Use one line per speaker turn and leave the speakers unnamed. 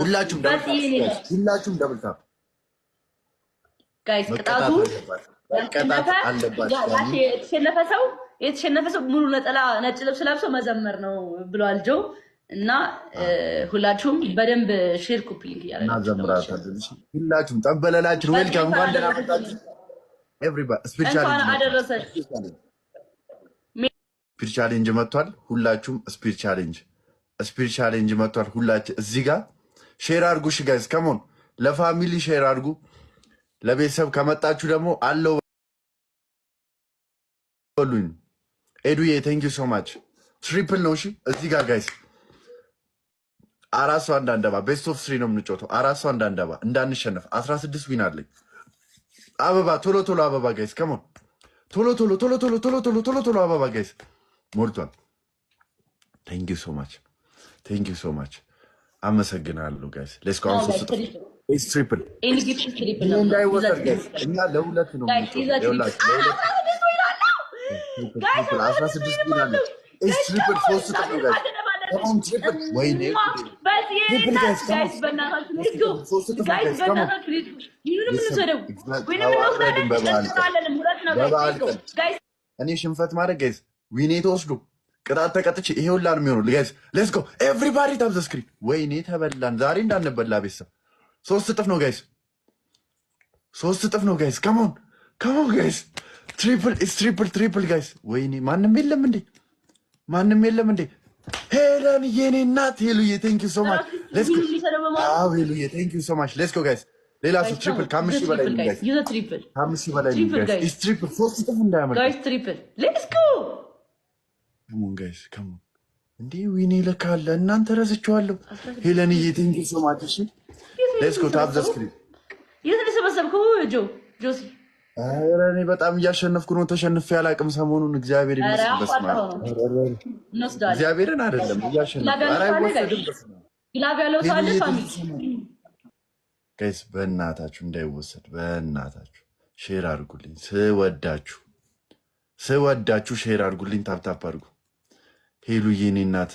ሁላችሁም double tap፣ ሁላችሁም double tap።
Guys፣ ቅጣቱ
መቀጣት አለባችሁ።
የተሸነፈ ሰው ሙሉ ነጠላ ነጭ ልብስ ለብሶ መዘመር ነው ብሏል ጆ። እና ሁላችሁም በደንብ share፣ copy link እያደረጋችሁ
እናዘምራታለን። ሁላችሁም ጠንበለላችን welcome፣ እንኳን ደህና መጣችሁ። Everybody speed challenge።
እንኳን አደረሰን።
Speed challenge መጥቷል። ሁላችሁም speed challenge፣ speed challenge መጥቷል። ሁላችሁ እዚህ ጋር share አድርጉ። እሺ guys፣ come on፣ ለ family share አድርጉ። ለቤተሰብ ከመጣችሁ ደግሞ አለው በሉኝ። ኤዱዬ፣ thank you so much። Triple ነው። እሺ እዚህ ጋር guys፣ አራት ሰው አንዳንድ አበባ፣ best of three ነው የምንጫወተው። አራት ሰው አንዳንድ አበባ፣ እንዳንሸነፍ። 16 win አለኝ። አበባ ቶሎ ቶሎ አበባ guys፣ come on፣ ቶሎ ቶሎ ቶሎ ቶሎ ቶሎ ቶሎ ቶሎ ቶሎ አበባ guys፣ ሞልቷል። Thank you so much፣ thank you so much፣ አመሰግናለሁ guys። Let's go። አሁን ሶስት እጥፍ፣ triple እንዳይወሰድ guys። እኛ ለሁለት ነው የምንጫወተው። 16 win አለኝ። Triple፣ ሶስት እጥፍ ነው guys። Triple፣ ወይኔ triple guys፣ ሶስት እጥፍ ነው guys፣ come on። በበዓል ቀን እኔ ሽንፈት ማድረግ guys፣ win ኤ ተወስዶ ቅጣት ተቀጥቼ ይሄ ሁላ ነው የሚሆነው። Guys, let's go፣ everybody tap the screen። ወይኔ ተበላን ዛሬ፣ እንዳንበላ ቤተሰብ። ሶስት እጥፍ ነው guys፣ ሶስት እጥፍ ነው guys። Come on, come on guys፣ triple is triple፣ triple guys። ወይኔ ማንም የለም እንዴ? ማንም የለም እንዴ? ሄለን የኔ እናት፣ ሄሉዬ፣ thank you so much፣ let's go። አዎ ሄሉዬ፣ thank you so much፣ let's go guys። ሌላ ሰው triple፣ ከ5,000 በላይ guys፣ ከ5,000 በላይ guys። Is triple፣ ሶስት እጥፍ እንዳያመልጥ።
Guys, triple, let's go።
Come on guys, come on። እንዴ win ኤ ለካ አለ እናንተ፣ ረስቼዋለሁ። ሄለንዬ፣ thank you so much። እሺ let's go፣ tap the screen።
የት ነው የሰበሰብከው ጆ ጆሲ?
ኧረ እኔ በጣም እያሸነፍኩ ነው። ተሸንፌ አላውቅም ሰሞኑን፣ እግዚአብሔር ይመስገን። በስመ አብ፣ እግዚአብሔርን አይደለም እያሸነፍኩ፣ ኧረ አይወሰድም። በስመ አብ።
Glove ያለው ሰው አለ family?
Guys፣ በእናታችሁ እንዳይወሰድ፣ በእናታችሁ share አድርጉልኝ። ስወዳችሁ ስወዳችሁ share አድርጉልኝ። Tap tap አድርጉ። ሄሉዬ የኔ እናት።